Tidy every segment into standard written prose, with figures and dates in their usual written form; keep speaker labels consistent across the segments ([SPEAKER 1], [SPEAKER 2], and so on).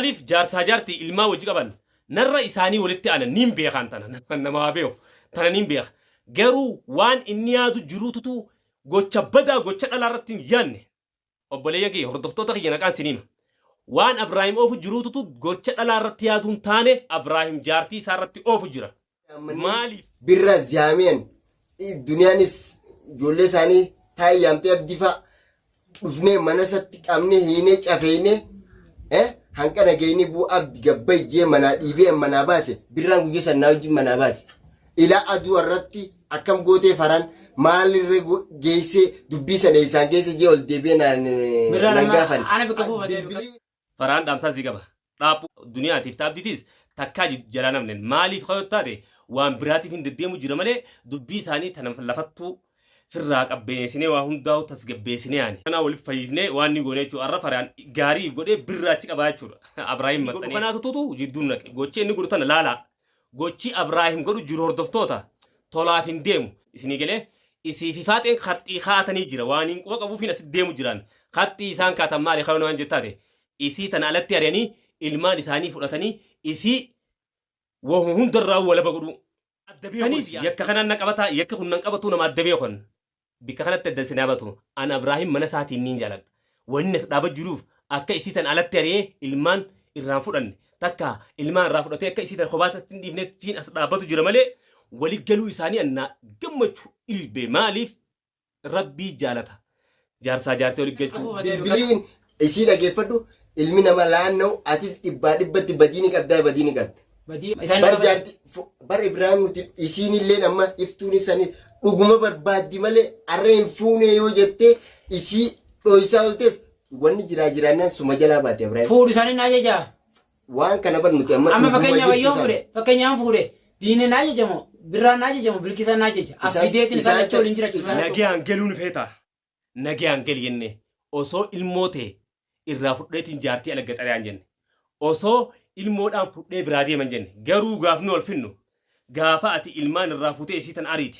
[SPEAKER 1] Maaliif jaarsaa jaartii ilmaa wajji qaban narra isaanii walitti aanan niin beekaan tana namaa beeku tana niin beeka. Garuu waan inni yaadu jiruututu gocha badaa gocha dhalaa irratti hin yaadne. Obboleeyyan kiyya hordoftoota kiyya naqaan sin hima. Waan Abraahim oofu jiruututu gocha dhalaa irratti yaaduun taane Abraahim jaartii isaa irratti oofu jira. Maaliif?
[SPEAKER 2] Birra ziyaameen duniyaanis ijoollee isaanii taa'ee yaamtee abdii fa'a dhufnee mana isatti qabnee hiinee cafeynee hanqana geynee buu abdi gabbay jee manaa dhiibee manaa baase birraan guyyaa san naa wajjin manaa baase. Ilaa aduu irratti akkam gootee faraan maalirra geessee dubbii sana isaan geesse jee ol deebi'ee naan
[SPEAKER 3] Birraan
[SPEAKER 2] nan
[SPEAKER 3] amma
[SPEAKER 2] gaafan.
[SPEAKER 3] ana bakka buufatee
[SPEAKER 2] Bilbilii
[SPEAKER 1] Faraan dhaamsaa si qaba. Dhaaphu duniyaatiif taabdiitiis takkaa jalaa namnen maaliif kayoo taate waan biraatiif hin deddeemu jira malee dubbii isaanii tana lafattuu firraa qabbeessinee waa hundaa'u tasgabbeessinee ani. Kanaa waliif fayyifnee waan ni goone jechuudha. Arra faraan gaarii godhee birraa achi qabaa jechuudha. Abraahim maxxanee. Kanaatu tutu jidduun naqe. Gochi inni godhu tana laalaa. Gochi Abraahim godhu jiru hordoftoota tolaaf hin deemu. Isinii galee isii fi faaxeen kaxxii kaatanii jira. Waan hin quba qabuufiin asitti deemu jiran. Kaxxii isaan kaatan maali kayoon waan jettaate. Isii tana alatti ari'anii ilmaan isaanii fudhatanii isii wahuma hundarraa walaba godhuu. Saniif yakka kanaan na qabataa yakki kun nan qabatu nama adda beekon. Bikka kanatti adda isin habatu. An Abraahim mana isaatiin niin jaaladha. Wanni as dhaaba jiruuf akka isii tan alatti ari'ee ilmaan irraan fudhanne. Takka ilmaan irraa fudhatee akka isii tan kophaa asitti hin dhiifne fiin as dhaabbatu jira malee wali galuu isaanii anna gammachu ilbe maaliif rabbii jaalata. Jaarsaa jaartee wali galchuu.
[SPEAKER 2] Bilbiliin isii dhageeffadhu ilmi nama laanna'u atis dhibbaa dhibbatti badii ni qabdaa badii ni qabda.
[SPEAKER 3] Badii isaan
[SPEAKER 2] Bar jaarti bar Ibraahim nuti isiin illee amma iftuun isanii dhuguma barbaaddi malee arra hin fuune yoo jettee isii dho'isaa oltees wanni jiraa jiraannaan suma jalaa baate Ibraahim.
[SPEAKER 3] Fuudhu isaanii na ajaja.
[SPEAKER 2] Waan kana bar nuti amma
[SPEAKER 3] Amma
[SPEAKER 2] dhuguma
[SPEAKER 3] fakkeenyaaf
[SPEAKER 2] jirtu
[SPEAKER 3] yoo
[SPEAKER 2] sana.
[SPEAKER 3] fuudhe fakkeenyaaf fuudhe diinee na ajaja moo birraan na ajaja moo bilkisaan na ajaja as fideetiin isaan lachuu waliin jiraachuu sana.
[SPEAKER 1] Nagayaan galuu ni feetaa. Nagayaan gali jenne osoo ilmoo ta'e irraa fudheetiin jaartii ala gaxariyaan jenne. Osoo ilmoodhaan fudhee biraa deeman jenne. Garuu gaafni wal finnu gaafa ati ilmaan irraa fuutee isii tan ariite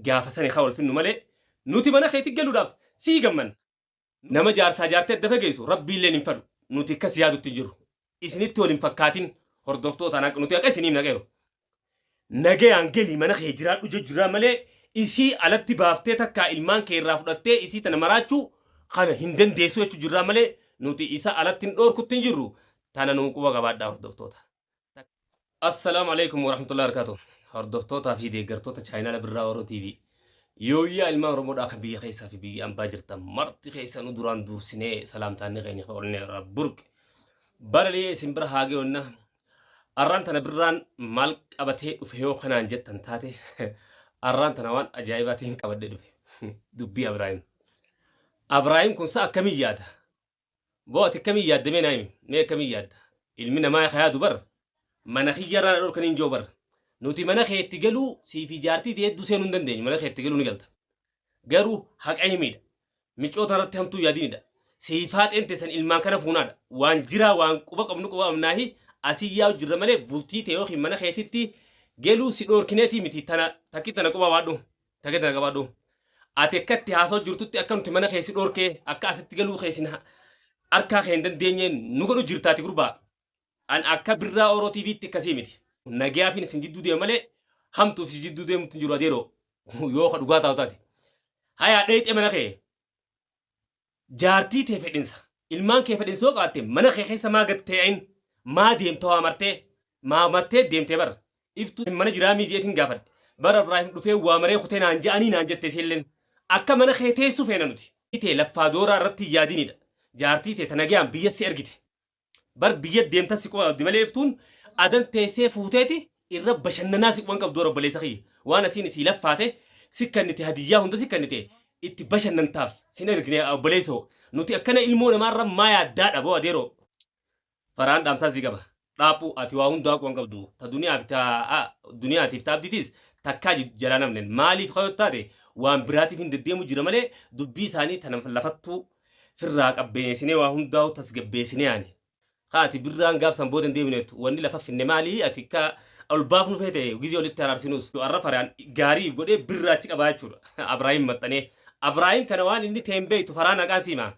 [SPEAKER 1] gaafa sani haa wal finnu malee nuti mana keetti galuudhaaf sii gammanna. Nama jaarsaa jaartee adda fageessu rabbiilleen hin fedhu. Nuti akkas yaadutti hin jirru. Isinitti wal hin fakkaatin hordoftoota nuti akka isiniif naqeeru. Nagayaan galii mana kee jiraadhu jechuu malee isii alatti baaftee takkaa ilmaan kee irraa fudhattee isii tana maraachuu kana hin dandeessu jechuu jirraa malee nuti isa alatti hin dhoorkutti hin jirru. Tana nuu quba qabaadhaa hordoftoota. Assalaamu alaikum warahmatullahi wabarakatuh. Hordoftootaa fi deeggartoota chaayinaala Birraa Oromoo TV. Yooyyaa ilmaan Oromoodhaa kan biyya keessaa fi biyya ambaa jirtan marti keessanuu duraan duursinee salaamtaanni keenya onnee irraa burqe. Baralii isin bira haa ga'oonna. Arraan tana birraan maal qabatee dhufe yoo kanaan jettan taate arraan tana waan ajaa'ibaatiin qabadhee dhufe. Dubbii Abraahim. Abraahim kun sa'a akkamiin yaada? Boo ati akkamiin yaadda mee naa himi? Mee akkamiin yaadda? Ilmi namaa ka yaadu bar mana kiyyarraa na dhorkaniin jiru bar. Nuti mana keetti galuu sii fi jaartii ta'e hedduu seenuu hin dandeenyu. Mana keetti galuu ni galta. Garuu haqa himiidha. Micoota irratti hamtuu yaadinidha. Sii faaxeen teessan ilmaan kana fuunaadha. Waan jiraa waan quba qabnu quba qabnaahi asii yaa'u jirra malee bultii ta'e yookiin mana keetitti galuu si dhorkineetii miti tana takki tana quba waadhu. Takki tana qabaadhu. Ati akka itti haasa'u jirtutti akka nuti mana keessi dhorkee akka asitti galuu keessin harkaa kee hin dandeenye nu godhu jirtaati gurbaa. An akka Birraa Oro TVtti akkasii miti. Nagayaafiin isin jidduu deema malee hamtuuf si jidduu deemutti hin jiru adeeroo yoo ka dhugaa taatu taate. Hayaa dheeyxee mana kee jaartii tee fedhinsa ilmaan kee fedhinsa yoo qabaatte mana kee keessa maa gad tee'in maa deemta waa martee maa martee deemtee bar iftuu mana jiraa mii jeetiin gaafadhe bara Ibraahim dhufee waa maree kutee naan ja'anii naan jette isiilleen akka mana kee teessu feena nuti. Tee laffaa dooraa irratti hin yaadinidha. Jaartii tee ta nagayaan biyya si ergite. Bar biyya deemta si quba qabdi malee iftuun adan teessee fuuteeti irra bashannanaa si quban qabdu obboleessa kiyya. Waan asiin isii laffaate si kennite hadiyyaa hunda si kennite itti bashannantaaf sin ergine obboleessoo. Nuti akkana ilmoo namaarra maa yaaddaadha boo adeeroo. Faraan dhaamsaa si qaba. Dhaaphu ati waa hundaa quban qabdu. Ta duniyaa fi ta duniyaatiif ta abdiitiis takkaa jalaa namnen. Maaliif kayoo taate waan biraatiif hin deddeemu jira malee dubbii isaanii tana lafattuu firraa qabbeessinee waa hundaa'u tasgabbeessinee ani. Haa ati birraan gaafsan booda hin deebineettu wanni lafa finne maali ati akka ol baafnu feete gizee walitti araarsinus. Arra faraan gaarii godhee birraa achi qabaa jechuudha. Abraahim maxxanee. Abraahim kana waan inni ta'e hin beektu faraan haqaan siima.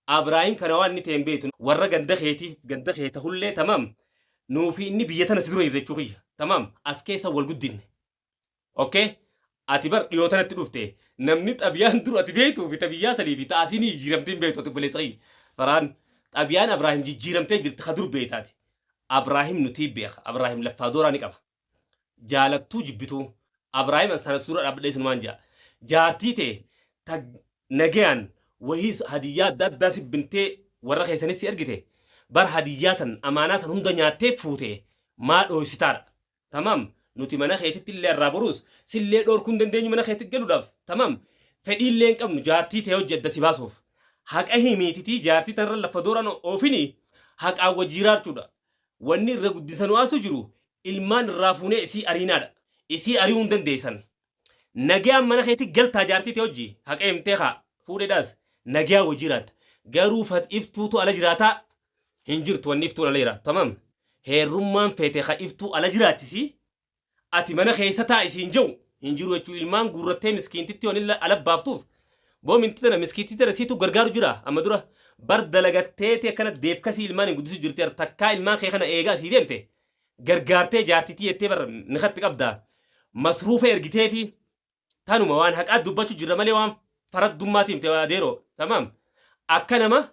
[SPEAKER 1] Abraahim kana waan inni ta'e hin beektu. Warra ganda keetiif ganda kee tahullee tamaam nuufi inni biyya tana si dura jirra jechuu kiyya. Tamaam as keessa wal guddinne. Okay? Ati bar dhiyoo tanatti dhufte namni xabiyaan dur ati beektuu fi xabiyyaa sanii fi ta'asii ni jijjiiramtee hin beektu ati obboleessa kiyya. Faraan xabiyaan Abraahim jijjiiramtee jirti ka dur beektaati. Abraahim nutii beeka. Abraahim laffaa dooraa ni qaba. Jaalattuu jibbituu. Abraahim an sana suura dhaabbadhee sinumaan ja'a. Jaartii tee ta nagayaan wahiis hadiyyaa adda addaa si bintee warra keessanis si ergite bar hadiyyaa san amaanaa san hunda nyaattee fuute maa dhooysitaadha. Tamaam nuti mana keetitti illee irraa boruus sillee dhoorkuu hin dandeenyu mana keetti galuudhaaf tamaam fedhii illee hin qabnu jaartii tee hojii adda si baasuuf. Haqa himiititii jaartii tanarra lafa dooraan oofini haqaan wajjii jiraarchuudha. Wanni irra guddisa nu aasu jiru ilmaan irraa fuunee isii ariinaadha. Isii ari'uu hin dandeessan. Nagayaan mana keetti galtaa jaartii tee hojii haqa himtee kaa fuudheedhaas nagayaan wajjii jiraatta. Garuu fat iftuutu ala jiraataa hin jirtu wanni iftuun ala jiraatu. Tamam. Heerrummaan feete ka iftuu ala jiraachisi ati mana keessa taa isiin jiru hin jiru jechuu ilmaan guurrattee miskiintitti waan ala baaftuuf boo minti tana miskiintitti tana siitu gargaaru jira amma dura bar dalagatteeti akkana deebkasii ilmaan hin guddisu jirti takkaa ilmaan kee kana eegaa sii deemte gargaartee jaartitii jettee bar nikatti qabdaa masruufa ergitee fi tanuma waan haqaa dubbachuu jirra malee waan faraddummaati himte adeeroo tamaam akka nama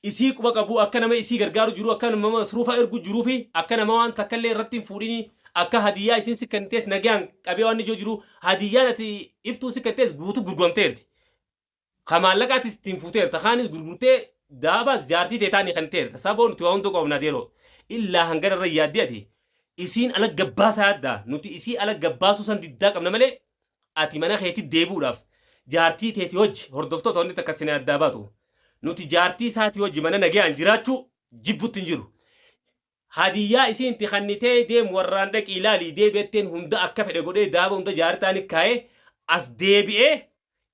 [SPEAKER 1] isii quba qabu akka nama isii gargaaru jiru akka nama masruufa ergu jiruu fi akka nama waan takkallee irratti hin fuudhini akka hadiyyaa isiin si kentees nagaan qabee waan ijoo jiru hadiyyaan ati iftuu si kentees guutuu gurguramteerti. Ka maallaqaatis ittiin fuuteerta kaanis gurgurtee daabaas jaartii ta'e taanii kan teerta saboo nuti waa hunda qabna adeeroo illaa hangana irra yaaddee ati isiin ala gabbaasaa yaaddaa nuti isii ala gabbaasuu san diddaa qabna malee ati mana keetti deebi'uudhaaf jaartii teeti hojii hordoftoota wanni takka isin addaa baatu nuti jaartii isaatii hojii mana nagayaan jiraachuu jibbutti hin jiru. Hadiyyaa isiin itti kannitee deemu warraan dhaqii ilaalii deebi'etteen hunda akka fedhe godhee daaba hunda jaartii taanii kaa'ee as deebi'ee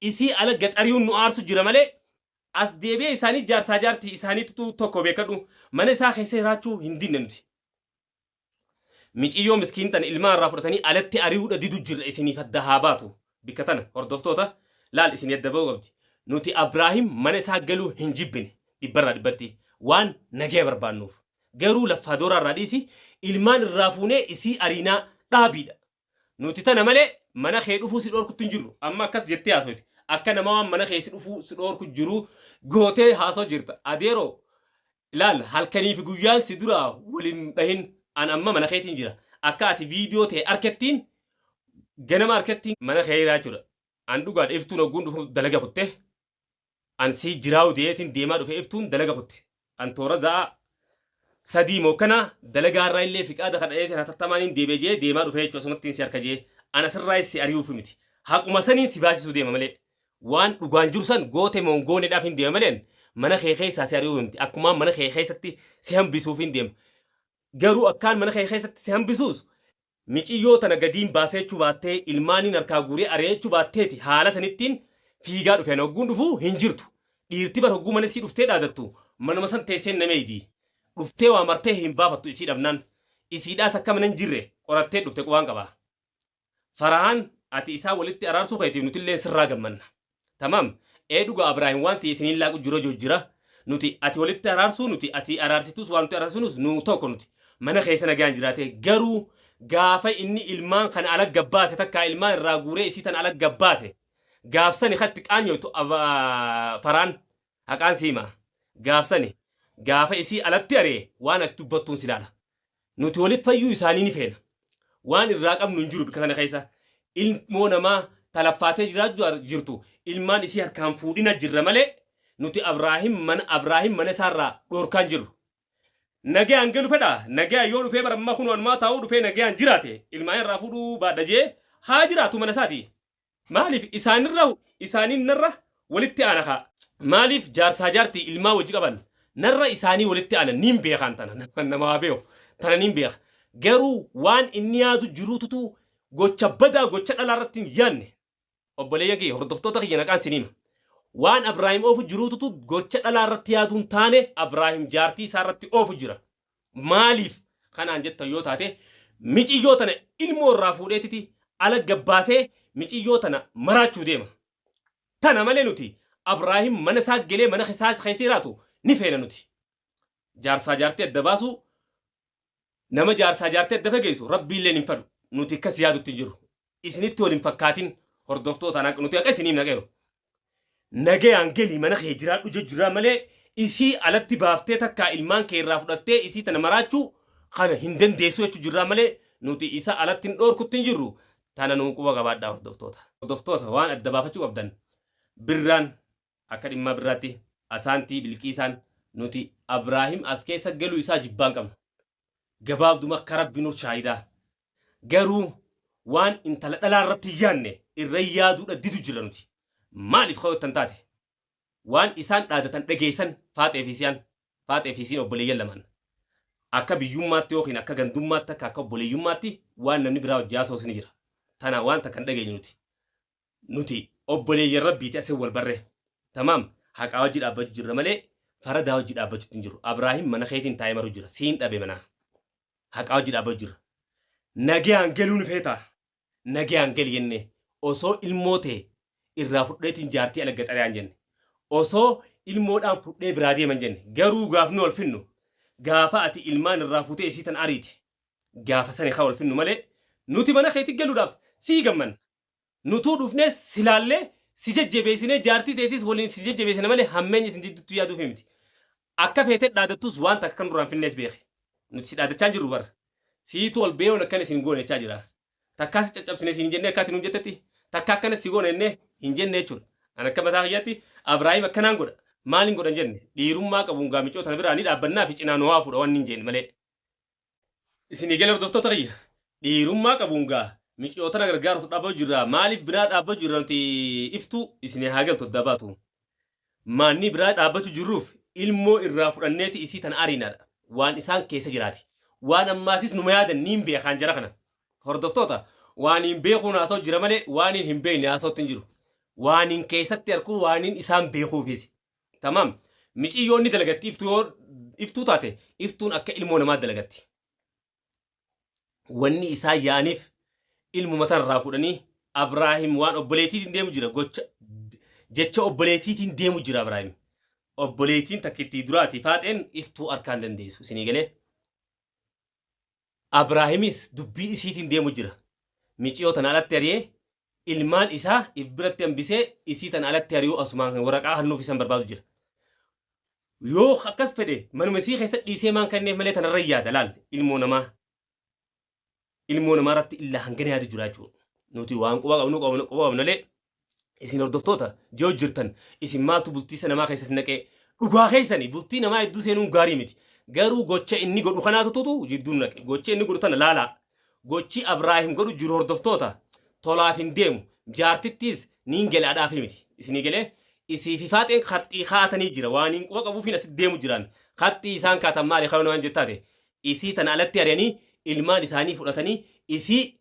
[SPEAKER 1] isii ala gaxariin nu aarsu jira malee as deebi'ee isaanii jaarsaa jaartii isaaniitu tokko beekadhu mana isaa keessa jiraachuu hin dinne nuti. Miciyyoo miskiin tan ilmaan irraa fudhatanii alatti ari'uudha didu jirra isiniif adda haa baatu. Bikka tana hordoftoota laal isin adda ba'uu qabdi. Nuti Abraahim mana isaa galuu hin jibbine dhibbarraa dhibbatti waan nagaya barbaannuuf. Garuu laffaa dooraa irraa dhiisi ilmaan irraa fuunee isii ariinaa dhaabiidha. Nuti tana malee mana kee dhufuu si dhorkutti hin jirru. Amma akkas jettee haasoyti. Akka nama waan mana kee si dhufuu si dhorku jiru gootee haasoo jirta. Adeeroo ilaal halkanii fi guyyaan si dura waliin dhahin an amma mana keetiin jira. Akka ati viidiyoo ta'e arkettiin ganama arkettiin mana kee jiraa jechuudha. An dhugaadha iftuun hogguun dhufu dalaga kutte. An si jiraa'u deetiin deemaa dhufe iftuun dalaga kutte. An toora za'a sadii moo kana dalagaa irraa illee fiqaada kadhadheetiin hatattamaaniin deebi'ee jee deemaa dhufe jechuudha asumatti si harka jee. An asirraa si ari'uuf miti. Haquma saniin si baasisuu deema malee. Waan dhugaan jiru san goote moo gooneedhaaf hin deema malee mana kee keessaa si ari'uu miti. Akkumaan mana kee keessatti si hambisuuf hin deema. Garuu akkaan mana kee keessatti si hambisuus miciyyoo tana gadiin baasee jechuu baattee ilmaaniin harkaa guuree ari'ee jechuu baatteeti haala sanittiin fiigaa dhufe. Hogguun dhufuu hin jirtu. Dhiirti bar hogguu mana isii dhuftee dhaadattu manuma san teessee nama eegdi. Dhuftee waa martee hin baafattu isii dhabnaan. Isiidhaas akka mana hin jirre qorattee dhufte qubaan qaba. Farahaan ati isaa walitti araarsuu keetiif nutillee sirraa gammanna. Tamaam. Ee dhuga Abraahim waan ta'e isiniin laaqu jiru jira. Nuti ati walitti araarsuu nuti ati araarsitus waan nuti araarsinus nu tokko nuti. Mana keessa nagaan jiraate garuu gaafa inni ilmaan kana ala gabbaase takkaa ilmaan irraa guuree isii tan ala gabbaase gaafsani hatti qaanyotu faraan haqaan siima gaafsani gaafa isii alatti aree waan ati dubbattuun si ilaala. Nuti walitti fayyuu isaanii ni feena. Waan irraa qabnu hin jiru bikka kana keessa. Ilmoo namaa talaffaatee jiraachuu jirtu ilmaan isii harkaan fuudhina jirra malee nuti Abraahim mana isaarraa dhoorkaan jirru. Nagayaan galu fedha nagayaan yoo dhufee barammaa kun wanumaa taa'uu dhufee nagayaan jiraate ilmaan irraa fuudhuu baadha jee haa jiraatu mana isaati. Maaliif isaanirra isaaniin narra walitti aana kaa. Maaliif jaarsaa jaartii ilmaa wajji qaban narra isaanii walitti aana niin beekaan tana nama beeku tana niin beeka. Garuu waan inni yaadu jiruututu gocha badaa gocha dhalaa irratti hin yaadne. Obboleeyyan kiyya hordoftoota kiyya naqaan siniima. Waan Abraahim oofu jiruututu gocha dhalaa irratti yaaduun taane Abraahim jaartii isaa irratti oofu jira. Maaliif kanaan jettan yoo taate miciyyoo tana ilmoo irraa fuudheetiti ala gabbaasee miciyyoo tana maraachuu deema. Tana malee nuti Abraahim mana isaa galee mana isaa keessa jiraatu ni feena nuti. Jaarsaa jaartii adda baasuu nama jaarsaa jaartii adda fageessu rabbiilleen hin fedhu. Nuti akkas yaadutti hin jirru. Isinitti wal hin fakkaatin hordoftoota nuti akka isiniif naqeeru. Nagayaan galii mana kee jiraadhu jechuu malee isii alatti baaftee takkaa ilmaan kee irraa fudhattee isii tana maraachuu kana hin dandeessu jechuu jirraa malee nuti isa alatti hin dhoorkutti hin jirru. Tana nuu quba qabaadhaa hordoftoota. Hordoftoota waan adda baafachuu qabdan birraan akka dhimma birraatti asaantii bilqiisaan nuti Abraahim as keessa galuu isaa jibbaan qabna. Gabaabduma akka rabbi nur shaayidaa. Garuu waan intala dhalaa irratti hin yaadne irra yaaduudha didu jira nuti. Maaliif ka'oottan taate? Waan isaan dhaadatan dhageessan faaxee fi siyaan faaxee fi siin obboleeyyan lamaan. Akka biyyummaatti yookiin akka gandummaatti akka akka obboleeyyummaatti waan namni biraa hojii haasa'us ni jira. Tana waan takka hin dhageenye nuti. Nuti obboleeyyan rabbiiti asii wal barree. Tamaam haqaa hojii dhaabbachuu jirra malee faradaa hojii dhaabbachuutti hin jiru. Abraahim mana keetiin taa'ee maru jira. Siin dhabe manaa. Haqaa hojii dhaabbachuu jira. Nagayaan galuu ni feetaa. Nagayaan gali jennee osoo ilmoo ta'e irraa fudheetiin jaartii ala gaxariyaan jenne. Osoo ilmoodhaan fudhee biraa deeman jenne. Garuu gaafni wal finnu gaafa ati ilmaan irraa fuutee isii tan ariite gaafa sani haa wal finnu malee nuti mana keetti galuudhaaf sii gammanna. Nutuu dhufnee silaallee si jajjabeessinee jaartii teetis waliin si jajjabeessine malee hammeenyi isin jidduutti yaaduuf miti. Akka feetee dhaadattus waan takka kan duraan finnees beeke. Nuti si dhaadachaa jirru bara. Siitu ol beeyoon akkana isin goone jechaa jira. Takkaa si caccabsine isin jennee akka ati nuun jettetti takka akkana si goone jennee hin jenne jechuudha. An akka mataa kiyyaatti Abraahim akkanaan godha. Maaliin godhan jenne dhiirummaa qabuun gaamicoo tana biraa ni dhaabbannaa fi cinaa nu haa fuudha waan hin jenne malee. Isinii galee hordoftoota kiyya dhiirummaa qabuun gaa miciyoo tana gargaaruuf dhaabbachuu jirra. Maaliif biraa dhaabbachuu jirra nuti iftuu isinii haa galtu adda baatu. Maanni biraa dhaabbachuu jirruuf ilmoo irraa fudhanneeti isii tana ariinaadha. Waan isaan keessa jiraati. Waan ammaasis numa yaadan niin beekaan jara kana. Hordoftoota waan hin beekuun haasa'u jira malee waan hin beekne haasa'utti hin jiru. Waan hin keessatti arkuu waan hin isaan beekuufis. Tamaam. Miciyyoon ni dalagatti iftuu yoo iftuu taate iftuun akka ilmoo namaa dalagatti. Wanni isaan yaa'aniif ilmuma tanarraa fuudhanii Abraahim waan obboleettiitiin deemu jira gocha jecha obboleettiitiin deemu jira Abraahim. Obboleettiin takkittii duraati faaxeen iftuu harkaan dandeessu isinii galee. Abraahimis dubbii isiitiin deemu jira. Miciyoo tana alatti ari'ee ilmaan isaa if biratti hambisee isii tana alatti ari'uu asumaan kan waraqaa hannuuf isan barbaadu jira. Yoo akkas fedhe manuma isii keessa dhiisee maan kenneef malee tanarra yaada laal ilmoo namaa. Ilmoo namaa irratti illaa hangana yaadu jira jechuudha. Nuti waan quba qabnu quba qabnu malee isin hordoftoota ji'oo jirtan isin maaltu bultii isa namaa keessa isin naqee dhugaa keessanii bultii namaa hedduu seenuun gaarii miti. Garuu gocha inni godhu kanaatu tutu jidduun naqe. Gocha inni godhu tana laalaa. Gochi Abraahim godhu jiru hordoftoota tolaaf hin deemu. Jaartittiis niin galaadhaaf miti. Isinii galee isii fi faaxeen kaxxii kaatanii jira. Waan hin quba qabuufiin asitti deemu jiran. Kaxxii isaan kaatan maali kan waan jettaate. Isii tana alatti ari'anii ilmaan isaanii fudhatanii isii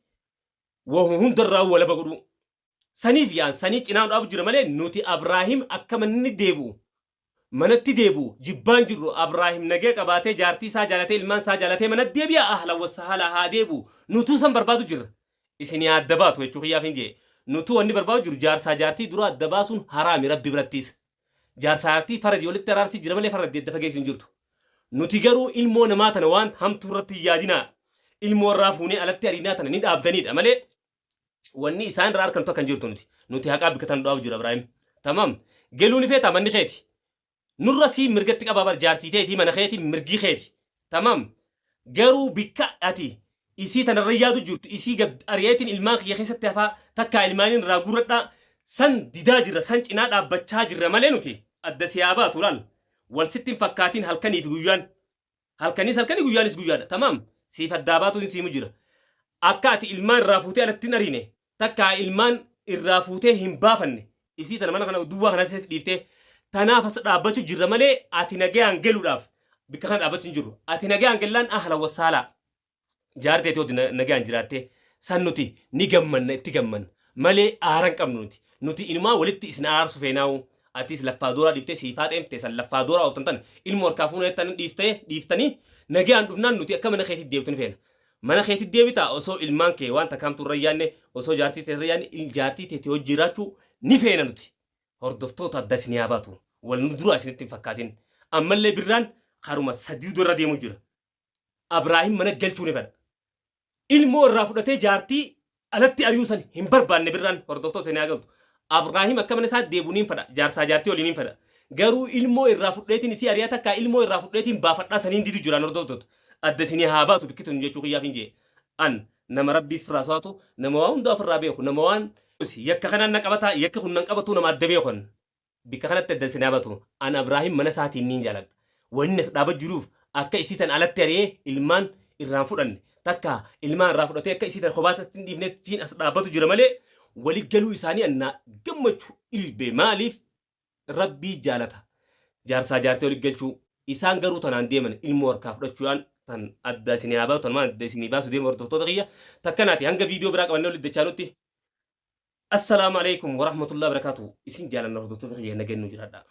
[SPEAKER 1] wahuma hundarraa walaba godhuu. Saniif yaan sanii cinaa dhaabu jira malee nuti Abraahim akka manni deebi'u manatti deebi'u jibbaan jirru Abraahim nagee qabaatee jaartii isaa jaalatee ilmaan isaa jaalatee manatti deebi'a ahla wasahala haa deebi'u nutuu san barbaadu jirra. Isin adda baatu jechuu kiyyaaf hin jee nutuu wanni barbaadu jiru jaarsaa jaartii dura adda baasuun haraami rabbi birattiis. Jaarsaa jaartii faradii walitti araarsii jira malee faradii adda fageessu hin jirtu. Nuti garuu ilmoo namaa tana waan hamtuu irratti hin yaadinaa. Ilmoo irraa fuunee alatti ariinaa tana ni dhaabdanidha malee wanni isaan irraa argantu akka hin jirtu nuti. Nuti haqaa bikka tana dhaabu jira Ibraahim. Tamaam. Galuu ni feetaa manni keeti. Nurra sii mirgatti qabaa bar jaartii teetii mana keeti mirgi keeti. Tamaam. Garuu bikka ati isii tanarra yaadu jirtu isii gad ari'eetiin ilmaan kiyya keessatti hafaa takkaa ilmaaniin irraa guurradhaa san didaa jirra san cinaa dhaabbachaa jirra malee nuti adda siyaa baatu laal wal sitti hin fakkaatiin halkanii fi guyyaan halkanis halkanii guyyaanis guyyaadha tamaam siif addaa baatuun siimu jira akka ati ilmaan irraa fuutee alatti hin ariine takkaa ilmaan irraa fuutee hin baafanne isii tana mana kana duwwaa kana keessatti dhiiftee tanaaf as dhaabbachuu jirra malee ati nagayaan galuudhaaf bikka kana dhaabbachuu hin jirru ati nagayaan gallaan ahla wasaalaa jaartee ta'u nagaan jiraattee san nuti ni gammanna itti gammanna malee aara hin qabnu nuti nuti inumaa walitti isin araarsu feenaa'u atis laffaa dooraa dhiiftee siifaa xeemte san laffaa dooraa ooftan tan ilmoo harkaa fuunee tan dhiiftee dhiiftanii nagaan dhufnaan nuti akka mana keetti deebtu ni feena. Mana keetti deebitaa osoo ilmaan kee waan takkaamtu irra yaanne osoo jaartii teete irra yaanne jaartii teete hojii jiraachuu ni feena nuti. Hordoftoota adda isin haa baatu. Wal nu dura isinitti hin fakkaatin. Ammallee Birraan karuma sadii dura deemu jira. Abraahim mana galchuu ni fedha. Ilmoo irraa fudhatee jaartii alatti ari'uu san hin barbaanne Birraan hordoftoota isin haa galtu. Abraahim akka mana isaa deebi'u niin fedha. Jaarsaa jaartii waliin niin fedha. Garuu ilmoo irraa fudheetiin isii ari'aa takkaa ilmoo irraa fudheetiin baafadhaa saniin didu jiraan hordoftoota. Adda isin haa baatu bikki tun jechuu kiyyaaf hin jee. An nama Rabbiis firraa sodaatu, nama waa hundaa ofirraa beeku, nama waan yakka kanaan na qabataa, yakki kun nan qabatuu nama adda beeku an. Bikka kanatti adda isin haa baatu. An Abraahim mana isaatiin niin jaaladha. Wanni as dhaaba jiruuf akka isii tan alatti ari'ee ilmaan irraan fudhanne takka ilmaan irraa fudhatee akka isii tan kophaa isatti hin dhiifne fiin as dhaabbatu jira malee wali galuu isaanii annaa gammachu ilbe maaliif Rabbii jaalata jaarsaa jaartii wali galchuu isaan garuu tanaan deeman ilmoo harkaa fudhachuudhaan tan adda isinii haa baatu tanumaan adda isinii baasu deema hordoftoota kiyya takkanaati hanga viidiyoo biraa qabannee walitti dachaanutti assalaamu alaikum warahmatullahi wabarakatuh isin jaalanna hordoftoota kiyya nageenyu jiraadha.